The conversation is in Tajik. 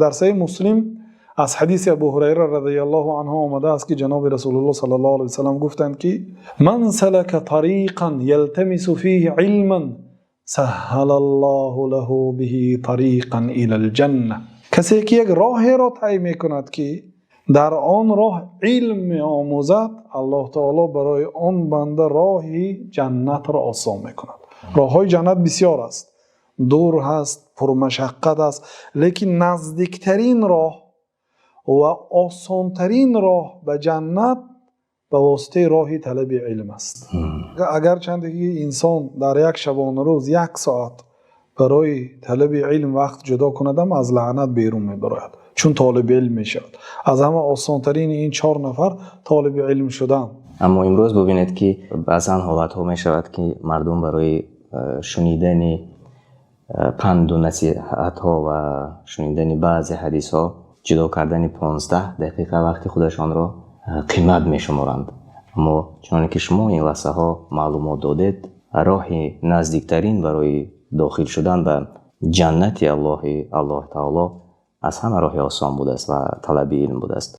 Дар Саҳеҳи Муслим аз ҳадиси Абу Ҳурайра разияллоҳу анҳу омадааст, ки ҷаноби Расулуллоҳ саллаллоҳу алайҳи васаллам гуфтанд, ки: "مَن سَلَكَ طَرِيقًا يَلْتَمِسُ فِيهِ عِلْمًا سَهَّلَ اللَّهُ لَهُ بِهِ طَرِيقًا إِلَى الْجَنَّةِ. Касе ки як роҳеро тай мекунад, ки дар он роҳ илм меомӯзад, Аллоҳи таъоло барои он банда роҳи ҷаннатро осон мекунад. Роҳҳои ҷаннат бисёр аст, дур ҳаст, пурмашаққат аст, лекин наздиктарин роҳ ва осонтарин роҳ ба ҷаннат ба воситаи роҳи талаби илм аст. Агарчи инсон дар як шабонарӯз як соат барои талаби илм вақт ҷудо кунад ҳам, аз лаънат берун мебарояд, чун толиби илм мешавад. Аз ҳама осонтарин ин чор нафар толиби илм шудан. Аммо имрӯз бубинед, ки баъзан ҳолатҳо мешавад, ки мардум барои шунидани панду насиҳатҳо ва шунидани баъзе ҳадисҳо ҷудо кардани 15 дақиқа вақти худашонро қимат мешуморанд. Аммо чуноне ки шумо ин лаҳзаҳо маълумот додед, роҳи наздиктарин барои дохил шудан ба ҷаннати Аллоҳи Аллоҳ таоло аз ҳама роҳи осон будааст ва талаби илм будааст.